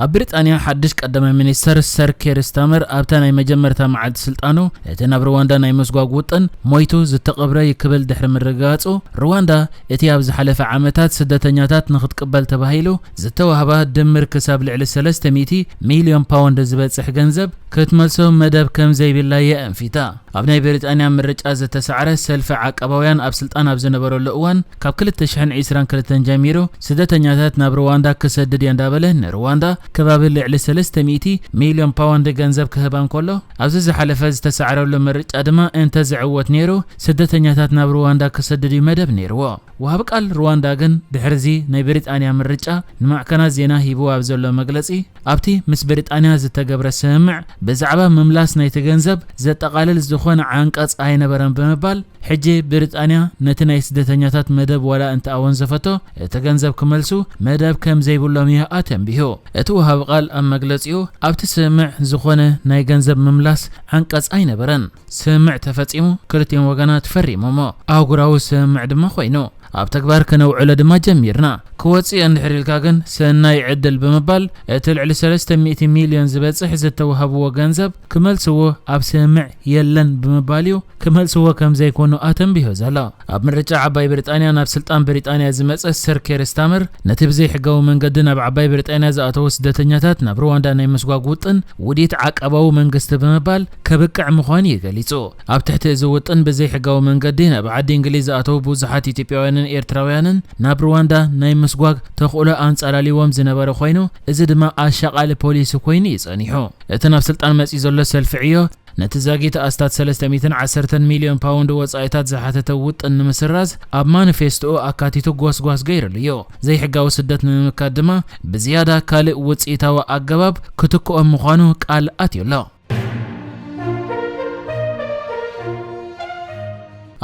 ኣብ ብሪጣንያ ሓድሽ ቀዳማይ ሚኒስተር ሰር ኬር ስታመር ኣብታ ናይ መጀመርታ መዓልቲ ስልጣኑ እቲ ናብ ሩዋንዳ ናይ ምስጓግ ውጥን ሞይቱ ዝተቐብረ እዩ ክብል ድሕሪ ምርግጋጹ፣ ሩዋንዳ እቲ ኣብ ዝሓለፈ ዓመታት ስደተኛታት ንኽትቅበል ተባሂሉ ዝተዋህባ ድምር ክሳብ ልዕሊ ሰለስተ ሚእቲ ሚልዮን ፓውንድ ዝበጽሕ ገንዘብ ክትመልሶ መደብ ከም ዘይብላ የእንፊታ። ኣብ ናይ ብሪጣንያ ምርጫ ዝተሳዕረ ሰልፊ ዓቃባውያን ኣብ ስልጣን ኣብ ዝነበረሉ እዋን፣ ካብ ክልተ ሽሕን ዕስራን ክልተን ጀሚሩ ስደተኛታት ናብ ሩዋንዳ ክሰድድ እየ እንዳበለ፣ ንሩዋንዳ ከባቢ ልዕሊ ሰለስተ ሚእቲ ሚልዮን ፓውንድ ገንዘብ ክህባ እንከሎ፣ ኣብዚ ዝሓለፈ ዝተሳዕረሉ ምርጫ ድማ እንተ ዝዕወት ነይሩ፣ ስደተኛታት ናብ ሩዋንዳ ክሰድድ እዩ መደብ ነይርዎ። ወሃቢ ቃል ሩዋንዳ ግን ድሕርዚ ናይ ብሪጣንያ ምርጫ ንማዕከናት ዜና ሂቡ ኣብ ዘሎ መግለጺ፣ ኣብቲ ምስ ብሪጣንያ ዝተገብረ ስምምዕ ብዛዕባ ምምላስ ናይቲ ገንዘብ ዘጠቓልል ዝኾነ ዓንቀጽ ኣይነበረን ብምባል፣ ሕጂ ብሪጣንያ ነቲ ናይ ስደተኛታት መደብ ዋላ እንተ ኣወንዘፈቶ፣ እቲ ገንዘብ ክመልሱ መደብ ከም ዘይብሎም እያ ኣተንቢሁ። እቲ ወሃቢ ቃል ኣብ መግለጺኡ፣ ኣብቲ ስምምዕ ዝኾነ ናይ ገንዘብ ምምላስ ዓንቀጽ ኣይነበረን። ስምምዕ ተፈጺሙ፣ ክልቲኦም ወገናት ፈሪሞሞ። ኣህጉራዊ ስምምዕ ድማ ኮይኑ። ኣብ ተግባር ከነውዕሎ ድማ ጀሚርና። ክወጽእ እንድሕር ኢልካ ግን ሰናይ ዕድል ብምባል፣ እቲ ልዕሊ ሰለስተ ሚእቲ ሚልዮን ዝበጽሕ ዝተዋህብዎ ገንዘብ ክመልስዎ ኣብ ስምምዕ የለን ብምባል እዩ ክመልስዎ ከም ዘይኮኑ ኣተንቢሁ ዘሎ። ኣብ ምርጫ ዓባይ ብሪጣንያ ናብ ስልጣን ብሪጣንያ ዝመጸ ሰር ኬር ስታመር፣ ነቲ ብዘይሕጋዊ መንገዲ ናብ ዓባይ ብሪጣንያ ዝኣተዉ ስደተኛታት ናብ ሩዋንዳ ናይ ምስጓግ ውጥን ውዲት ዓቃባዊ መንግስቲ ብምባል ከብቅዕ ምዃኑ እዩ ገሊጹ። ኣብ ትሕቲ እዚ ውጥን ብዘይሕጋዊ መንገዲ ናብ ዓዲ እንግሊዝ ዝኣተዉ ብዙሓት ኢትዮጵያውያንን ኤርትራውያንን ናብ ሩዋንዳ ናይ ምስጓግ ተኽእሎ ኣንጸላልይዎም ዝነበረ ኮይኑ፣ እዚ ድማ ኣሻቓሊ ፖሊሲ ኮይኑ እዩ ጸኒሑ። እቲ ናብ ስልጣን መጺኡ ዘሎ ሰልፊ ዕዮ፣ ነቲ ዛጊት ኣስታት ሰለስተ ሚእትን ዓሰርተን ሚልዮን ፓውንድ ወጻኢታት ዝሓተተ ውጥን ንምስራዝ ኣብ ማኒፌስቶኡ ኣካቲቱ ጎስጓስ ገይሩሉ እዩ። ዘይሕጋዊ ስደት ንምምካት ድማ ብዝያዳ ካልእ ውጽኢታዊ ኣገባብ ክትክኦም ምዃኑ ቃል ኣትዩ ኣሎ።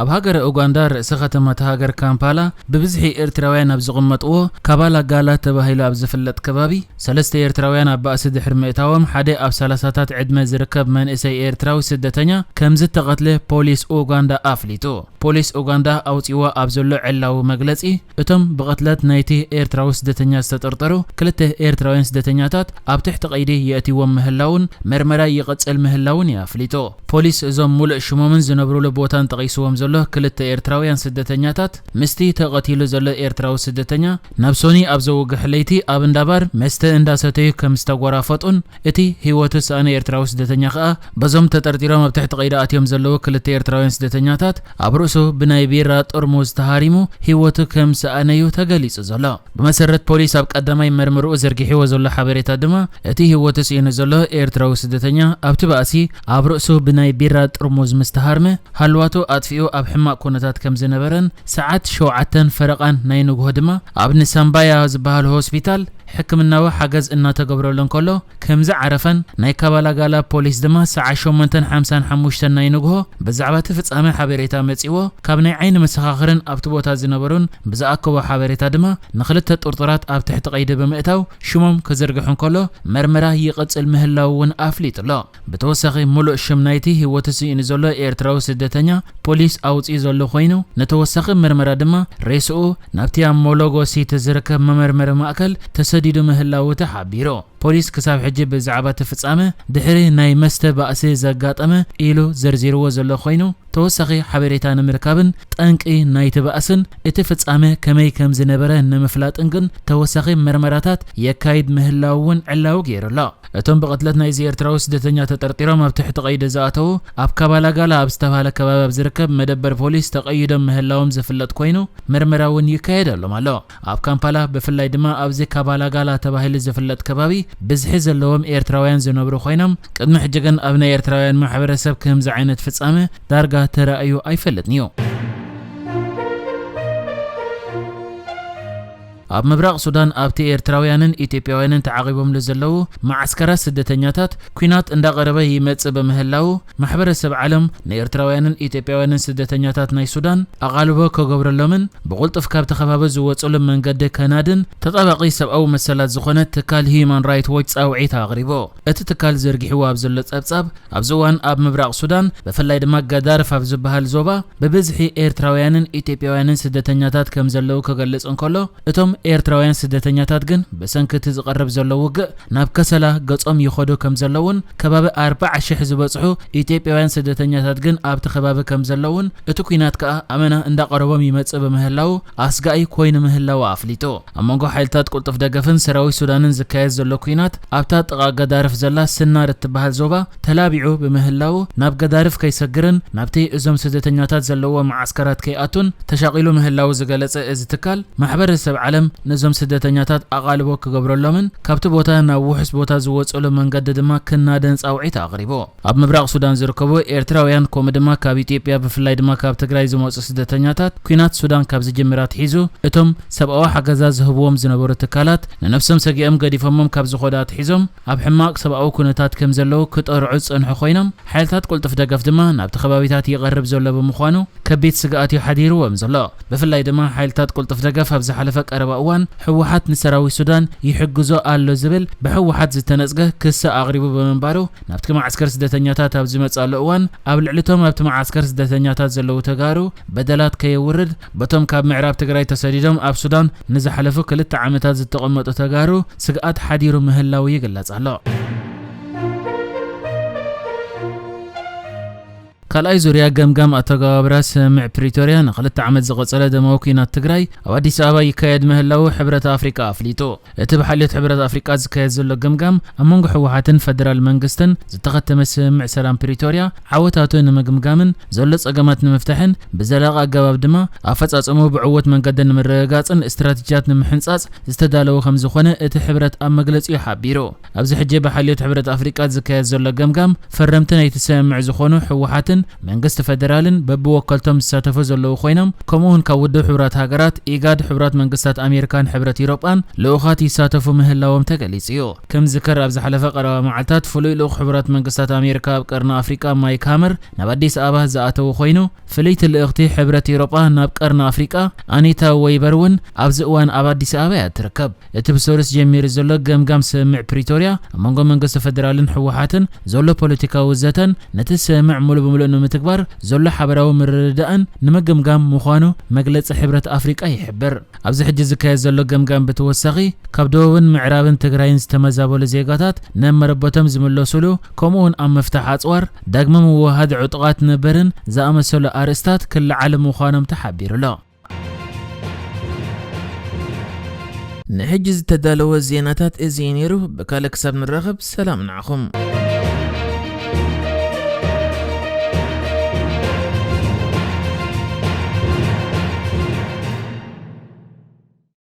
ኣብ ሃገረ ኡጋንዳ ርእሰ ከተማ እታ ሃገር ካምፓላ ብብዝሒ ኤርትራውያን ኣብ ዝቕመጥዎ ካባላጋላ ተባሂሉ ኣብ ዝፍለጥ ከባቢ ሰለስተ ኤርትራውያን ኣብ ባእሲ ድሕሪ ምእታዎም ሓደ ኣብ ሰላሳታት ዕድመ ዝርከብ መንእሰይ ኤርትራዊ ስደተኛ ከም ዝተቐትለ ፖሊስ ኡጋንዳ ኣፍሊጡ። ፖሊስ ኡጋንዳ ኣውጺዎ ኣብ ዘሎ ዕላዊ መግለጺ እቶም ብቕትለት ናይቲ ኤርትራዊ ስደተኛ ዝተጠርጠሩ ክልተ ኤርትራውያን ስደተኛታት ኣብ ትሕቲ ቀይዲ የእትዎም ምህላውን መርመራ ይቕጽል ምህላውን እዩ ኣፍሊጡ። ፖሊስ እዞም ሙሉእ ሽሞምን ዝነብሩሉ ቦታን ጠቒስዎም ዘሎ ክልተ ኤርትራውያን ስደተኛታት ምስቲ ተቐቲሉ ዘሎ ኤርትራዊ ስደተኛ ናብ ሶኒ ኣብ ዘውግሕ ለይቲ ኣብ እንዳባር መስተ እንዳሰተዩ ከም ዝተጎራፈጡን እቲ ህይወቱ ዝሰኣነ ኤርትራዊ ስደተኛ ከኣ በዞም ተጠርጢሮም ኣብ ትሕቲ ቀይዲ ኣትዮም ዘለዉ ክልተ ኤርትራውያን ስደተኛታት ኣብ ርእሱ ብናይ ቢራ ጥርሙዝ ተሃሪሙ ህይወቱ ከም ዝሰኣነ እዩ ተገሊጹ ዘሎ። ብመሰረት ፖሊስ ኣብ ቀዳማይ መርምርኡ ዘርጊሕዎ ዘሎ ሓበሬታ ድማ፣ እቲ ህይወቱ ስኢኑ ዘሎ ኤርትራዊ ስደተኛ ኣብቲ ባእሲ ኣብ ርእሱ ብናይ ቢራ ጥርሙዝ ምስ ተሃርመ፣ ሃልዋቱ ኣጥፊኡ ኣብ ሕማቕ ኩነታት ከም ዝነበረን፣ ሰዓት ሸውዓተን ፈረቓን ናይ ንግሆ ድማ ኣብ ንሳምባያ ዝበሃል ሆስፒታል ሕክምናዊ ሓገዝ እናተገብረሉ እንከሎ ከም ዝዓረፈን፣ ናይ ካባላጋላ ፖሊስ ድማ ሰዓት ሸሞንተን ሓምሳን ሓሙሽተን ናይ ንግሆ ብዛዕባ እቲ ፍጻመ ሓበሬታ መጺዎ፣ ካብ ናይ ዓይኒ መሰኻኽርን ኣብቲ ቦታ ዝነበሩን ብዝኣከቦ ሓበሬታ ድማ ንኽልተ ጥርጡራት ኣብ ትሕቲ ቀይዲ ብምእታው ሽሞም ክዝርግሑ እንከሎ መርመራ ይቕጽል ምህላው እውን ኣፍሊጡ ኣሎ። ብተወሳኺ ሙሉእ ሽም ናይቲ ህይወቱ ስኢኑ ዘሎ ኤርትራዊ ስደተኛ ፖሊስ ኣውጺኡ ዘሎ ኮይኑ፣ ንተወሳኺ መርመራ ድማ ሬስኡ ናብቲ ኣብ ሞሎጎ ሲቲ ዝርከብ መመርመሪ ማእከል ተሰዲዱ ምህላዉ ተሓቢሩ። ፖሊስ ክሳብ ሕጂ ብዛዕባ እቲ ፍጻመ ድሕሪ ናይ መስተ ባእሲ ዘጋጠመ ኢሉ ዘርዚርዎ ዘሎ ኮይኑ፣ ተወሳኺ ሓበሬታ ንምርካብን ጠንቂ ናይቲ ባእስን እቲ ፍጻመ ከመይ ከም ዝነበረ ንምፍላጥን ግን ተወሳኺ መርመራታት የካይድ ምህላዉ እውን ዕላዊ ገይሩ ኣሎ። እቶም ብቕትለት ናይዚ ኤርትራዊ ስደተኛ ተጠርጢሮም ኣብ ትሕቲ ቀይዲ ዝኣተዉ፣ ኣብ ካባላጋላ ኣብ ዝተባህለ ከባቢ ኣብ ዝርከብ መደበር ፖሊስ ተቐይዶም ምህላዎም ዝፍለጥ ኮይኑ፣ መርመራ እውን ይካየደሎም ኣሎ። ኣብ ካምፓላ፣ ብፍላይ ድማ ኣብዚ ካባላጋላ ተባሂሉ ዝፍለጥ ከባቢ፣ ብዝሒ ዘለዎም ኤርትራውያን ዝነብሩ ኮይኖም፣ ቅድሚ ሕጂ ግን ኣብ ናይ ኤርትራውያን ማሕበረሰብ ከምዚ ዓይነት ፍጻመ ዳርጋ ተራእዩ ኣይፈልጥን እዩ። ኣብ ምብራቕ ሱዳን፣ ኣብቲ ኤርትራውያንን ኢትዮጵያውያንን ተዓቒቦምሉ ዘለዉ መዓስከራት ስደተኛታት፣ ኲናት እንዳቐረበ ይመጽእ ብምህላዉ፣ ማሕበረሰብ ዓለም ንኤርትራውያንን ኢትዮጵያውያንን ስደተኛታት ናይ ሱዳን ኣቓልቦ ከገብረሎምን ብቕልጡፍ ካብቲ ከባቢ ዝወጽሉ መንገዲ ከናድን ተጣባቒ ሰብኣዊ መሰላት ዝኾነ ትካል ሂዩማን ራይት ዎች ጻውዒት ኣቕሪቡ። እቲ ትካል ዘርጊሕዎ ኣብ ዘሎ ጸብጻብ፣ ኣብዚ እዋን ኣብ ምብራቕ ሱዳን፣ ብፍላይ ድማ ጋዳርፍ ኣብ ዝበሃል ዞባ፣ ብብዝሒ ኤርትራውያንን ኢትዮጵያውያንን ስደተኛታት ከም ዘለዉ ክገልጽ እንከሎ፣ እቶም ኤርትራውያን ስደተኛታት ግን ብሰንኪ እቲ ዝቐርብ ዘሎ ውግእ ናብ ከሰላ ገጾም ይኸዱ ከም ዘለውን ከባቢ ኣርባዓ ሽሕ ዝበጽሑ ኢትዮጵያውያን ስደተኛታት ግን ኣብቲ ከባቢ ከም ዘለውን እቲ ኲናት ከኣ ኣመና እንዳቐረቦም ይመጽእ ብምህላው ኣስጋኢ ኮይኑ ምህላው ኣፍሊጡ። ኣብ መንጎ ሓይልታት ቅልጡፍ ደገፍን ሰራዊት ሱዳንን ዝካየድ ዘሎ ኲናት ኣብታ ጥቓ ገዳርፍ ዘላ ስናር እትበሃል ዞባ ተላቢዑ ብምህላው ናብ ገዳርፍ ከይሰግርን ናብቲ እዞም ስደተኛታት ዘለዎ መዓስከራት ከይኣቱን ተሻቒሉ ምህላው ዝገለጸ እዚ ትካል ማሕበረሰብ ዓለም ነዞም ስደተኛታት ኣቓልቦ ክገብረሎምን ካብቲ ቦታ ናብ ውሑስ ቦታ ዝወጽእሉ መንገዲ ድማ ክናደን ጻውዒት ኣቕሪቡ። ኣብ ምብራቕ ሱዳን ዝርከቡ ኤርትራውያን ከምኡ ድማ ካብ ኢትዮጵያ ብፍላይ ድማ ካብ ትግራይ ዝመጹ ስደተኛታት ኲናት ሱዳን ካብ ዝጅምር ኣትሒዙ እቶም ሰብኣዊ ሓገዛት ዝህብዎም ዝነበሩ ትካላት ንነብሶም ሰጊኦም ገዲፎሞም ካብ ዝኾዱ ኣትሒዞም ኣብ ሕማቕ ሰብኣዊ ኩነታት ከም ዘለዉ ክጠርዑ ዝጸንሑ ኮይኖም ሓይልታት ቅልጡፍ ደገፍ ድማ ናብቲ ከባቢታት ይቐርብ ዘሎ ብምዃኑ ከቢድ ስግኣት እዩ ሓዲርዎም ዘሎ። ብፍላይ ድማ ሓይልታት ቅልጡፍ ደገፍ ኣብ ዝሓለፈ ቀረባ እዋን ህወሓት ንሰራዊት ሱዳን ይሕግዞ ኣሎ ዝብል ብህወሓት ዝተነጽገ ክሲ ኣቕሪቡ ብምንባሩ ናብቲ መዓስከር ስደተኛታት ኣብ ዝመጽኣሉ እዋን ኣብ ልዕሊቶም ኣብቲ መዓስከር ስደተኛታት ዘለዉ ተጋሩ በደላት ከየውርድ በቶም ካብ ምዕራብ ትግራይ ተሰዲዶም ኣብ ሱዳን ንዝሓለፉ ክልተ ዓመታት ዝተቐመጡ ተጋሩ ስግኣት ሓዲሩ ምህላው ይግለጽ ኣሎ። ካልኣይ ዙርያ ገምጋም ኣተገባብራ ስምምዕ ፕሪቶርያ ንክልተ ዓመት ዝቐጸለ ደማዊ ኲናት ትግራይ ኣብ ኣዲስ ኣበባ ይካየድ ምህላው ሕብረት ኣፍሪቃ ኣፍሊጡ። እቲ ብሓልዮት ሕብረት ኣፍሪቃ ዝካየድ ዘሎ ገምጋም ኣብ መንጎ ህወሓትን ፈደራል መንግስትን ዝተኸተመ ስምምዕ ሰላም ፕሪቶርያ ዓወታቱ ንምግምጋምን ዘሎ ጸገማት ንምፍታሕን ብዘላቒ ኣገባብ ድማ ኣፈጻጸሙ ብዕዉት መንገዲ ንምርግጋጽን ስትራቴጂያት ንምሕንጻጽ ዝተዳለወ ከም ዝኾነ እቲ ሕብረት ኣብ መግለጺኡ ሓቢሩ። ኣብዚ ሕጂ ብሓልዮት ሕብረት ኣፍሪቃ ዝካየድ ዘሎ ገምጋም ፈረምቲ ናይቲ ስምምዕ ዝኾኑ ህወሓትን መንግስቲ ፈደራልን በብወከልቶም ዝሳተፉ ዘለዉ ኮይኖም ከምኡ እውን ካብ ውድብ ሕቡራት ሃገራት፣ ኢጋድ፣ ሕቡራት መንግስታት ኣሜሪካን ሕብረት ኢሮጳን ልኡኻት ይሳተፉ ምህላዎም ተገሊጹ እዩ። ከም ዝከር ኣብ ዝሓለፈ ቀረባ መዓልታት ፍሉይ ልኡኽ ሕቡራት መንግስታት ኣሜሪካ ኣብ ቀርኒ ኣፍሪቃ ማይክ ሃመር ናብ ኣዲስ ኣበባ ዝኣተዉ ኮይኑ ፍልይቲ ልእኽቲ ሕብረት ኢሮጳ ናብ ቀርኒ ኣፍሪቃ ኣኒታ ወይበር እውን ኣብዚ እዋን ኣብ ኣዲስ ኣበባ እያ ትርከብ። እቲ ብሰሉስ ጀሚሩ ዘሎ ገምጋም ስምምዕ ፕሪቶርያ ኣብ መንጎ መንግስቲ ፈደራልን ህወሓትን ዘሎ ፖለቲካዊ ዘተን ነቲ ስምምዕ ሙሉእ ብምሉእ ንምትግባር ዘሎ ሓበራዊ ምርድዳእን ንምግምጋም ምዃኑ መግለጺ ሕብረት ኣፍሪቃ ይሕብር። ኣብዚ ሕጂ ዝካየድ ዘሎ ገምጋም ብተወሳኺ ካብ ደቡብን ምዕራብን ትግራይን ዝተመዛበሉ ዜጋታት ናብ መረበቶም ዝምለሱሉ ከምኡውን ኣብ ምፍታሕ ኣፅዋር ዳግመ ምውሃድ ዕጡቓት ነበርን ዝኣመሰሉ ኣርእስታት ክለዓሉ ምዃኖም ተሓቢሩ ኣሎ። ንሕጂ ዝተዳለወ ዜናታት እዚ እዩ ነይሩ። ብካልእ ክሳብ ንራኸብ ሰላም ንዓኹም።